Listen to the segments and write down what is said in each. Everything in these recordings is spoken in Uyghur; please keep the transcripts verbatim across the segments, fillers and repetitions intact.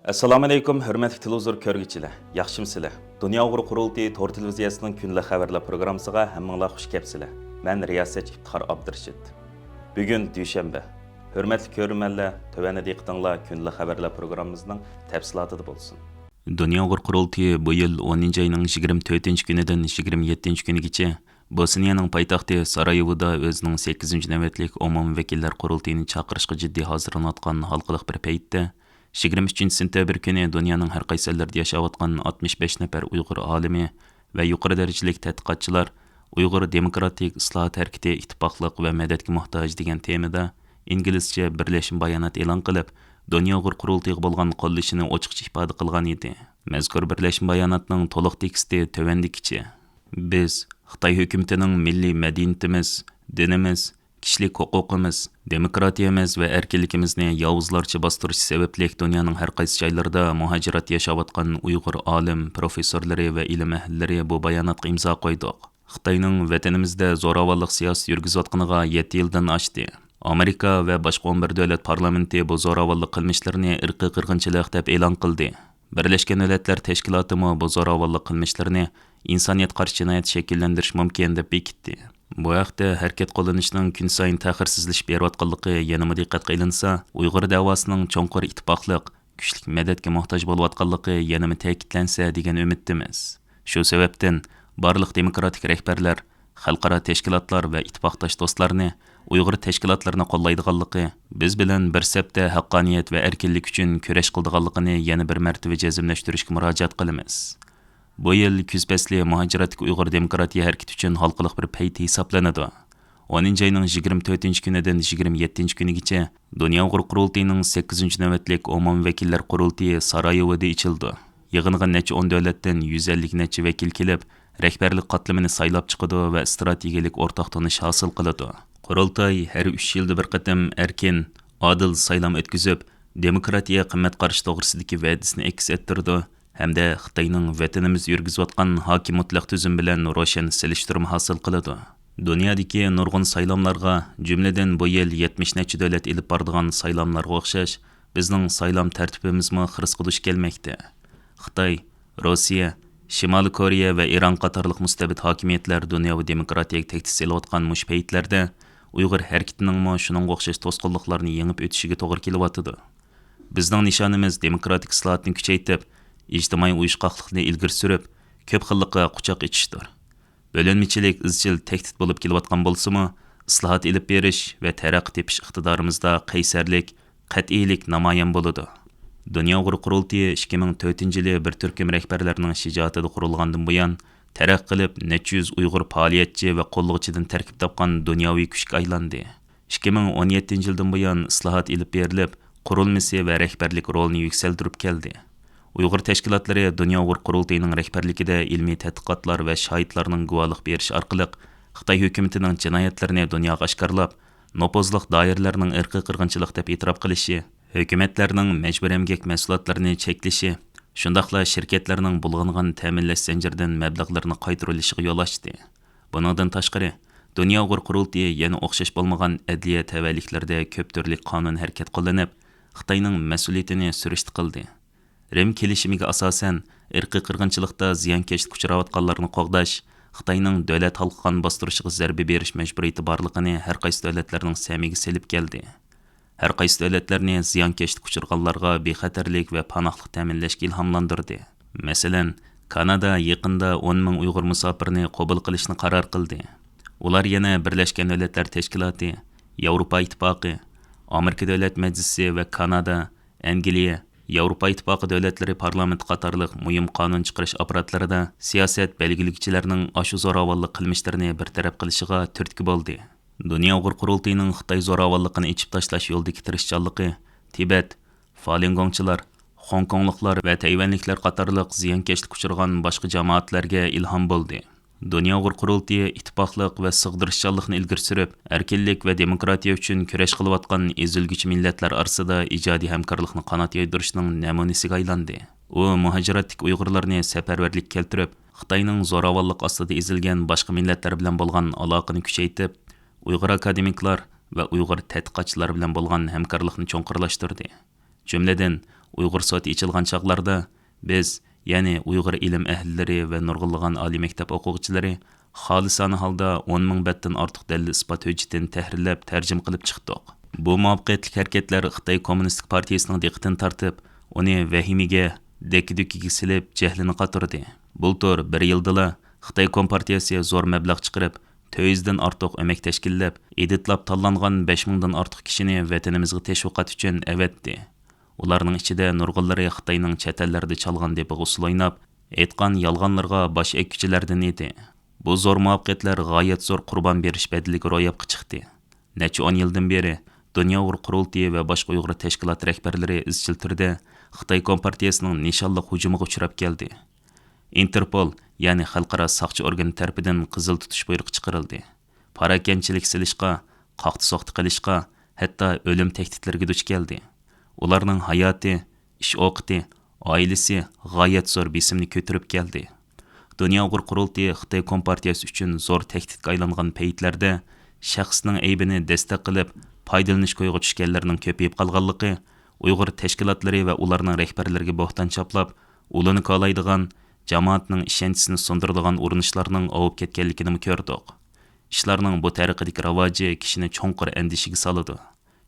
ئەسسالامۇئەلەيكۇم، ھۆرمەتلىك تېلېۋىزور كۆرگۈچىلەر، ياخشىمۇسىلەر؟ دۇنيا ئۇيغۇر قۇرۇلتىيى تور تېلېۋىزىيەسىنىڭ كۈندىلىك خەۋەرلەر پروگراممىسىغا ھەممىڭلار خۇش كەپسىلەر. مەن رىياسەتچى ئىپتىخار ئابدۇرېشىت. بۈگۈن دۈشەنبە. ھۆرمەتلىك كۆرۈرمەنلەر، تۆۋەندە دىققىتىڭلار كۈندىلىك خەۋەرلەر پروگراممىمىزنىڭ تەپسىلاتىدا بولسۇن. دۇنيا ئۇيغۇر قۇرۇلتىيى بۇ يىل ئونىنچى ئاينىڭ يىگىرمە تۆتىنچى كۈنىدىن يىگىرمە يەتتىنچى كۈنىگىچە بوسنىيەنىڭ پايتەختى سارايېۋودا ئۆزىنىڭ سەككىزىنچى نۆۋەتلىك ئومۇمىي ۋەكىللەر قۇرۇلتىيىنى چاقىرىشقا جىددىي ھازىرلىنىۋاتقان ھالقىلىق بىر پەيتتە، يىگىرمە ئۈچىنچى سېنتەبىر كۈنى دۇنيانىڭ ھەر قايسى ئەللىرىدە ياشاۋاتقان ئاتمىش بەش نەپەر ئۇيغۇر ئالىمى ۋە يۇقىرى دەرىجىلىك تەتقىقاتچىلار ئۇيغۇر دېموكراتىك ئىسلاھات ھەرىكىتى ئىتتىپاقلىق ۋە مەدەتكە موھتاج دېگەن تېمىدا ئىنگلىزچە بىرلەشمە بايانات ئېلان قىلىپ، دۇنيا ئۇيغۇر قۇرۇلتىيىغا بولغان قوللىشىنى ئوچۇقچە ئىپادە قىلغان ئىدى. مەزكۇر بىرلەشمە باياناتنىڭ تولۇق تېكىستى تۆۋەندىكىچە. بىز خىتاي ھۆكۈمىتىنىڭ مىللىي مەدەنىيىتىمىز، دىنىمىز، كىشىلىك ھوقۇقىمىز، دېموكراتىيەمىز ۋە ئەركىنلىكىمىزنى ياۋۇزلارچە باستۇرۇشى سەۋەبلىك دۇنيانىڭ ھەر قايسى جايلىرىدا مۇھاجىرەتتە ياشاۋاتقان ئۇيغۇر ئالىم، پروفېسسورلىرى ۋە ئىلىم ئەھلىلىرى بۇ باياناتقا ئىمزا قويدۇق. خىتاينىڭ ۋەتىنىمىزدە زوراۋانلىق سىياسىتى يۈرگۈزۈۋاتقىنىغا يەتتە يىلدىن ئاشتى. ئامېرىكا ۋە باشقا ئون بىر دۆلەت پارلامېنتى بۇ زوراۋانلىق قىلمىشلىرىنى ئىرقىي قىرغىنچىلىق دەپ ئېلان قىلدى. بىرلەشكەن دۆلەتلەر تەشكىلاتىمۇ بۇ زوراۋانلىق قىلمىشلىرىنى ئىنسانىيەتكە قارشى جىنايەت شەكىللەندۈرۈش مۇمكىن دەپ بېكىتتى. بۇ ھەقتە ھەرىكەت قوللىنىشنىڭ كۈنسايىن تەخىرسىزلىشىپ بېرىۋاتقانلىقى يەنىمۇ دىققەتكە ئېلىنسا، ئۇيغۇر دەۋاسىنىڭ چوڭقۇر ئىتتىپاقلىق، كۈچلۈك مەدەتكە موھتاج بولۇۋاتقانلىقى يەنىمۇ تەكىتلەنسە دېگەن ئۈمىدتىمىز. شۇ سەۋەبتىن، بارلىق دېموكراتىك رەھبەرلەر، خەلقئارا تەشكىلاتلار ۋە ئىتتىپاقداش دوستلارنى ئۇيغۇر تەشكىلاتلىرىنى قوللايدىغانلىقى، بىز بىلەن بىر سەپتە ھەققانىيەت ۋە ئەركىنلىك ئۈچۈن كۈرەش قىلىدىغانلىقىنى يەنە بىر مەرتىۋە جەزملەشتۈرۈشكە مۇراجىئەت قىلىمىز. بۇ يىل كۈز پەسلى مۇھاجىرەتتىكى ئۇيغۇر دېموكراتىيە ھەرىكىتى ئۈچۈن ھالقىلىق بىر پەيت ھېسابلىنىدۇ. ئونىنچى ئاينىڭ يىگىرمە تۆتىنچى كۈنىدىن يىگىرمە يەتتىنچى كۈنىگىچە دۇنيا ئۇيغۇر قۇرۇلتىيىنىڭ سەككىزىنچى نۆۋەتلىك ئومۇمىي ۋەكىللەر قۇرۇلتىيى سارايېۋودا ئېچىلىدۇ. يىغىنغا نەچچە ئون دۆلەتتىن يۈز ئەللىك نەچچە ۋەكىل كېلىپ، رەھبەرلىك قاتلىمىنى سايلاپ چىقىدۇ ۋە ئىستراتېگىيەلىك ئورتاق تونۇش ھاسىل قىلىدۇ. قۇرۇلتاي ھەر ئۈچ يىلدا بىر قېتىم ئەركىن، ئادىل سايلام ئۆتكۈزۈپ، دېموكراتىيە قىممەت قارىشى توغرىسىدىكى ۋەدىسىنى ئەكس ئەتتۈرىدۇ ھەمدە خىتاينىڭ ۋەتىنىمىزدە يۈرگۈزۈۋاتقان ھاكىم مۇتلەق تۈزۈم بىلەن روشەن سېلىشتۇرما ھاسىل قىلىدۇ. دۇنيادىكى نۇرغۇن سايلاملارغا، جۈملىدىن بۇ يىل يەتمىش نەچچە دۆلەت ئېلىپ بارىدىغان سايلاملارغا ئوخشاش، بىزنىڭ سايلام تەرتىپىمىزمۇ خىرىسقا دۇچ كەلمەكتە. خىتاي، روسىيە، شىمالىي كورېيە ۋە ئىران قاتارلىق مۇستەبىت ھاكىمىيەتلەر دۇنياۋى دېموكراتىيەگە تەھدىت سېلىۋاتقان مۇشۇ پەيتلەردە ئۇيغۇر ھەرىكىتىنىڭمۇ شۇنىڭغا ئوخشاش توسقۇنلۇقلارنى يېڭىپ ئۆتۈشىگە توغرا كېلىۋاتىدۇ. بىزنىڭ نىشانىمىز دېموكراتىك ئىسلاھاتنى كۈچەيتىپ، ئىجتىمائىي ئۇيۇشقاقلىقنى ئىلگىرى سۈرۈپ، كۆپ خىللىققا قۇچاق ئېچىشتۇر. بۆلۈنمىچىلىك ئىزچىل تەھدىت بولۇپ كېلىۋاتقان بولسىمۇ، ئىسلاھات ئېلىپ بېرىش ۋە تەرەققىي تېپىش ئىقتىدارىمىزدا قەيسەرلىك، قەتئىيلىك نامايان بولىدۇ. دۇنيا ئۇيغۇر قۇرۇلتىيى ئىككى مىڭ تۆتىنچى يىلى بىر تۈركۈم رەھبەرلەرنىڭ شىجائىتىدە قۇرۇلغاندىن بۇيان، تەرەققىي قىلىپ، نەچچە يۈز ئۇيغۇر پائالىيەتچى ۋە قوللىغۇچىدىن تەركىب تاپقان دۇنياۋى كۈچكە ئايلاندى. ئىككى مىڭ ئون يەتتىنچى يىلدىن بۇيان ئىسلاھات ئېلىپ بېرىلىپ، قۇرۇلمىسى ۋە رەھبەرلىك رولىنى يۈكسەلدۈرۈپ كەلدى. ئۇيغۇر تەشكىلاتلىرى دۇنيا ئۇيغۇر قۇرۇلتىيىنىڭ رەھبەرلىكىدە ئىلمىي تەتقىقاتلار ۋە شاھىتلارنىڭ گۇۋاھلىق بېرىشى ئارقىلىق خىتاي ھۆكۈمىتىنىڭ جىنايەتلىرىنى دۇنياغا ئاشكارىلاپ، نوپۇزلۇق دائىرىلەرنىڭ ئىرقىي قىرغىنچىلىق دەپ ئېتىراپ قىلىشى، ھۆكۈمەتلەرنىڭ مەجبۇرىي ئەمگەك مەھسۇلاتلىرىنى چەكلىشى، شۇنداقلا شىركەتلەرنىڭ بۇلغانغان تەمىنلەش زەنجىرىدىن مەبلەغلىرىنى قايتۇرۇۋېلىشىغا يول ئاچتى. بۇنىڭدىن تاشقىرى، دۇنيا ئۇيغۇر قۇرۇلتىيى يەنە ئوخشاش بولمىغان ئەدلىيە تەۋەلىكلىرىدە كۆپ تۈرلۈك قانۇن ھەرىكەت قوللىنىپ، خىتاينىڭ مەسئۇلىيىتىنى سۈرۈشتە قىلدى. رىم كېلىشىمىگە ئاساسەن، ئىرقىي قىرغىنچىلىقتا زىيانكەشلىككە ئۇچراۋاتقانلارنى قوغداش، خىتاينىڭ دۆلەت ھالقىغان باستۇرۇشىغا زەربە بېرىش مەجبۇرىيىتى بارلىقىنى ھەر قايسى دۆلەتلەرنىڭ سەمىگە سېلىپ كەلدى. ھەر قايسى دۆلەتلەرنى زىيانكەشلىككە ئۇچرىغانلارغا بىخەتەرلىك ۋە پاناھلىق تەمىنلەشكە ئىلھاملاندۇردى. مەسىلەن، كانادا يېقىندا ئون مىڭ ئۇيغۇر مۇساپىرىنى قوبۇل قىلىشنى قارار قىلدى. ئۇلار يەنە بىرلەشكەن دۆلەتلەر تەشكىلاتى، ياۋروپا ئىتتىپاقى، ئامېرىكا دۆلەت مەجلىسى ۋە كانادا، ئەنگلىيە، ياۋروپا ئىتتىپاقى دۆلەتلىرى پارلامېنتى قاتارلىق مۇھىم قانۇن چىقىرىش ئاپپاراتلىرىدا سىياسەت بەلگىلىگۈچىلەرنىڭ ئاشۇ زوراۋانلىق قىلمىشلىرىنى بىر تەرەپ قىلىشىغا تۈرتكە بولدى. دۇنيا ئۇيغۇر قۇرۇلتىيىنىڭ خىتاي زوراۋانلىقىنى ئېچىپ تاشلاش يولىدىكى تىرىشچانلىقى تىبەت، فالۇنگوڭچىلار، خوڭكوڭلۇقلار ۋە تەيۋەنلىكلەر قاتارلىق زىيانكەشلىككە ئۇچرىغان باشقا جامائەتلەرگە ئىلھام بولدى. دۇنيا ئۇيغۇر قۇرۇلتىيى ئىتتىپاقلىق ۋە سىغدۇرۇشچانلىقنى ئىلگىرى سۈرۈپ، ئەركىنلىك ۋە دېموكراتىيە ئۈچۈن كۈرەش قىلىۋاتقان ئېزىلگۈچى مىللەتلەر ئارىسىدا ئىجادىي ھەمكارلىقنى قانات يايدۇرۇشنىڭ نەمۇنىسىگە ئايلاندى. ئۇ مۇھاجىرەتتىكى ئۇيغۇرلارنى سەپەرۋەرلىككە كەلتۈرۈپ، خىتاينىڭ زوراۋانلىق ئاستىدا ئېزىلگەن باشقا مىللەتلەر بىلەن بولغان ئالاقىنى كۈچەيتىپ، ئۇيغۇر ئاكادېمىكلار ۋە ئۇيغۇر تەتقىقاتچىلار بىلەن بولغان ھەمكارلىقنى چوڭقۇرلاشتۇردى. جۈملىدىن، ئۇيغۇر سوتى ئېچىلغان چاغلاردا بىز، يەنى ئۇيغۇر ئىلىم ئەھلىلىرى ۋە نۇرغۇنلىغان ئالىي مەكتەپ ئوقۇغۇچىلىرى خالىسانە ھالدا ئون مىڭ بەتتىن ئارتۇق دەلىل-ئىسپات ھۆججىتىنى تەھرىرلەپ، تەرجىمە قىلىپ چىقتۇق. بۇ مۇۋەپپەقىيەتلىك ھەرىكەتلەر خىتاي كوممۇنىستىك پارتىيىسىنىڭ دىققىتىنى تارتىپ، ئۇنى ۋەھىمىگە، دەككە-دۈككىگە سېلىپ، جەھلىنى قاتۇردى. بۇلتۇر بىر يىلدىلا خىتاي كومپارتىيەسى زور مەبلەغ چىقىرىپ، تۆت يۈزدىن ئارتۇق ئۆمەك تەشكىللەپ، ئېدىتلاپ تاللانغان بەش مىڭدىن ئارتۇق كىشىنى ۋەتىنىمىزگە تەشۋىقات ئۈچۈن ئەۋەتتى. ئۇلارنىڭ ئىچىدە نۇرغۇنلىرى خىتاينىڭ چەت ئەللەردە چالغان دېپىغا ئۇسسۇل ئويناپ، ئېيتقان يالغانلىرىغا باش ئەگكۈچىلەردىن ئىدى. بۇ زور مۇۋەپپەقىيەتلەر غايەت زور قۇربان بېرىش بەدىلىگە روياپقا چىقتى. نەچچە ئون يىلدىن بېرى دۇنيا ئۇيغۇر قۇرۇلتىيى ۋە باشقا ئۇيغۇر تەشكىلات رەھبەرلىرى ئىزچىل تۈردە خىتاي كومپارتىيەسىنىڭ نىشانلىق ھۇجۇمىغا ئۇچراپ كەلدى. ئىنتېرپول، يەنى خەلقئارا ساقچى ئورگىنى تەرىپىدىن قىزىل تۇتۇش بۇيرۇقى چىقىرىلدى. پاراكەندىچىلىك سېلىشقا، قاقتى-سوقتى قىلىشقا، ھەتتا ئۆلۈم تەھدىتلىرىگە دۇچ كەلدى. ئۇلارنىڭ ھاياتى، ئىش ئوقىتى، ئائىلىسى غايەت زور بېسىمنى كۆتۈرۈپ كەلدى. دۇنيا ئۇيغۇر قۇرۇلتىيى خىتاي كومپارتىيەسى ئۈچۈن زور تەھدىتكە ئايلانغان پەيتلەردە شەخسنىڭ ئەيىبىنى دەستەك قىلىپ پايدىلىنىش كويىغا چۈشكەنلەرنىڭ كۆپىيىپ قالغانلىقى، ئۇيغۇر تەشكىلاتلىرى ۋە ئۇلارنىڭ رەھبەرلىرىگە بوھتان چاپلاپ، ئۇلىنى كالايدىغان، جامائەتنىڭ ئىشەنچىسىنى سۇندۇرىدىغان ئۇرۇنۇشلارنىڭ ئاۋۇپ كەتكەنلىكىنىمۇ كۆردۇق. ئىشلارنىڭ بۇ تەرىقىدىكى راۋاجى كىشىنى چوڭقۇر ئەندىشىگە سالىدۇ.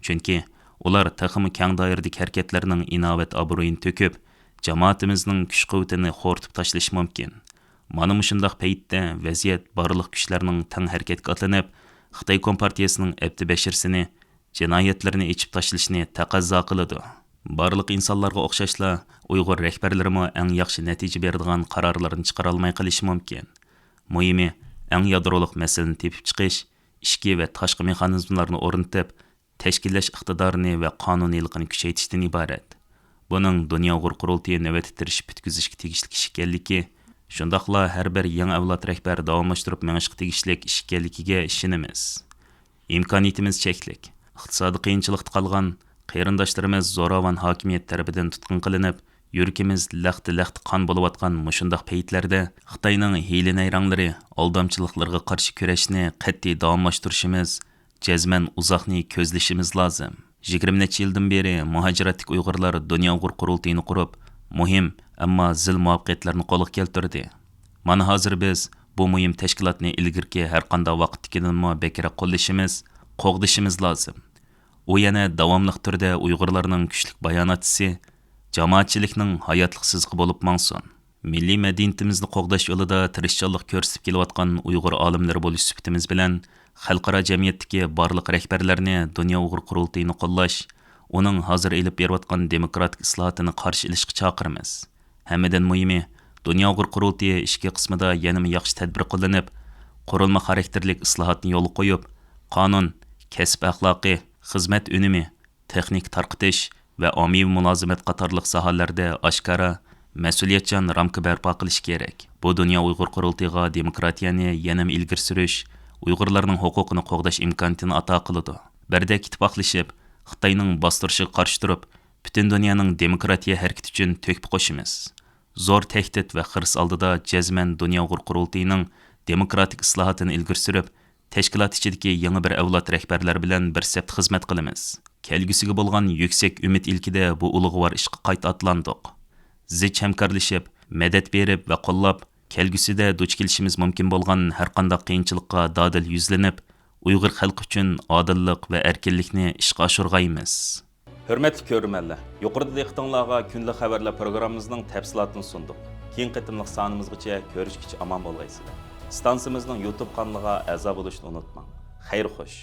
چۈنكى ئۇلار تېخىمۇ كەڭ دائىرىدىكى ھەرىكەتلەرنىڭ ئىناۋەت-ئابرۇيىنى تۆكۈپ، جامائىتىمىزنىڭ كۈچ-قۇۋۋىتىنى خورىتىپ تاشلىشى مۇمكىن. مانا مۇشۇنداق پەيتتە ۋەزىيەت بارلىق كۈچلەرنىڭ تەڭ ھەرىكەتكە ئاتلىنىپ، خىتاي كومپارتىيەسىنىڭ ئەپتى بەشىرىسىنى، جىنايەتلىرىنى ئېچىپ تاشلىشىنى تەقەززا قىلىدۇ. بارلىق ئىنسانلارغا ئوخشاشلا، ئۇيغۇر رەھبەرلىرىمۇ ئەڭ ياخشى نەتىجە بېرىدىغان قارارلارنى چىقىرالماي قېلىشى مۇمكىن. مۇھىمى، ئەڭ يادرولۇق مەسىلىنى تېپىپ چىقىش، ئىچكى ۋە تاشقى مېخانىزملارنى ئورنىتىپ، تەشكىللەش ئىقتىدارىنى ۋە قانۇنىيلىقىنى كۈچەيتىشتىن ئىبارەت. بۇنىڭ دۇنيا ئۇيغۇر قۇرۇلتىيى نۆۋەتتە تىرىشىپ پۈتكۈزۈشكە تېگىشلىك ئىش ئىكەنلىكى، شۇنداقلا ھەر بىر يېڭى ئەۋلاد رەھبەر داۋاملاشتۇرۇپ مېڭىشقا تېگىشلىك ئىش ئىكەنلىكىگە ئىشىنىمىز. ئىمكانىيىتىمىز چەكلىك. ئىقتىسادىي قىيىنچىلىقتا قالغان قېرىنداشلىرىمىز زوراۋان ھاكىمىيەت تەرىپىدىن تۇتقۇن قىلىنىپ، يۈرىكىمىز لەختە-لەختە قان بولۇۋاتقان مۇشۇنداق پەيتلەردە خىتاينىڭ ھىيلە-نەيرەڭلىرى، ئالدامچىلىقلىرىغا قارشى كۈرەشنى قەتئىي داۋاملاشتۇرۇشىمىز، جەزمەن ئۇزاقنى كۆزلىشىمىز لازىم. يىگىرمە نەچچە يىلدىن بېرى مۇھاجىرەتتىكى ئۇيغۇرلار دۇنيا ئۇيغۇر قۇرۇلتىيىنى قۇرۇپ، مۇھىم، ئەمما زىل مۇۋەپپەقىيەتلەرنى قولغا كەلتۈردى. مانا ھازىر بىز بۇ مۇھىم تەشكىلاتنى ئىلگىرىكى ھەرقانداق ۋاقىتتىكىدىنمۇ بەكرەك قوللىشىمىز، قوغدىشىمىز لازىم. ئۇ يەنە داۋاملىق تۈردە ئۇيغۇرلارنىڭ كۈچلۈك باياناتچىسى، جامائەتچىلىكنىڭ ھاياتلىق سىزىقى بولۇپ ماڭسۇن. مىللىي مەدەنىيىتىمىزنى قوغداش يولىدا تىرىشچانلىق كۆرسىتىپ كېلىۋاتقان ئۇيغۇر ئالىملىرى بولۇش سۈپىتىمىز بىلەن، خەلقئارا جەمئىيەتتىكى بارلىق رەھبەرلەرنى دۇنيا ئۇيغۇر قۇرۇلتىيىنى قوللاش، ئۇنىڭ ھازىر ئېلىپ بېرىۋاتقان دېموكراتىك ئىسلاھاتىنى قارشى ئېلىشقا چاقىرىمىز. ھەممىدىن مۇھىمى، دۇنيا ئۇيغۇر قۇرۇلتىيى ئىچكى قىسمىدا يەنىمۇ ياخشى تەدبىر قوللىنىپ، قۇرۇلما خاراكتېرلىك ئىسلاھاتنى يولغا قويۇپ، قانۇن، كەسىپ ئەخلاقى، خىزمەت ئۈنۈمى، تېخنىكا تارقىتىش ۋە ئاممىۋى مۇلازىمەت قاتارلىق ساھەلەردە ئاشكارا، مەسئۇلىيەتچان رامكا بەرپا قىلىش كېرەك. بۇ دۇنيا ئۇيغۇر قۇرۇلتىيىغا دېموكراتىيەنى يەنىمۇ ئىلگىرى سۈرۈش، ئۇيغۇرلارنىڭ ھوقۇقىنى قوغداش ئىمكانىيىتىنى ئاتا قىلىدۇ. بىردەك ئىتتىپاقلىشىپ، خىتاينىڭ باستۇرۇشىغا قارشى تۇرۇپ، پۈتۈن دۇنيانىڭ دېموكراتىيە ھەرىكىتى ئۈچۈن تۆھپە قوشىمىز. زور تەھدىت ۋە خىرىس ئالدىدا جەزمەن دۇنيا ئۇيغۇر قۇرۇلتىيىنىڭ دېموكراتىك ئىسلاھاتىنى ئىلگىرى سۈرۈپ، تەشكىلات ئىچىدىكى يېڭى بىر ئەۋلاد رەھبەرلەر بىلەن بىر سەپتە خىزمەت قىلىمىز. كەلگۈسىگە بولغان يۈكسەك ئۈمىد ئىلكىدە بۇ ئۇلۇغۋار ئىشقا قايتا ئاتلاندۇق. زىچ ھەمكارلىشىپ، مەدەت بېرىپ ۋە قوللاپ، كەلگۈسىدە دۇچ كېلىشىمىز مۇمكىن بولغان ھەرقانداق قىيىنچىلىققا دادىل يۈزلىنىپ، ئۇيغۇر خەلقى ئۈچۈن ئادىللىق ۋە ئەركىنلىكنى ئىشقا ئاشۇرغايمىز. ھۆرمەتلىك كۆرۈرمەنلەر، يۇقىرىدا دىققىتىڭلارغا كۈندىلىك خەۋەرلەر پروگراممىمىزنىڭ تەپسىلاتىنى سۇندۇق. كېيىنكى قېتىملىق سانىمىزغىچە كۆرۈشكىچە ئامان بولغايسىلەر. ئىستانسىمىزنىڭ يۇتۇب قانىلىغا ئەزا بولۇشنى ئۇنتۇماڭ. خەير خوش.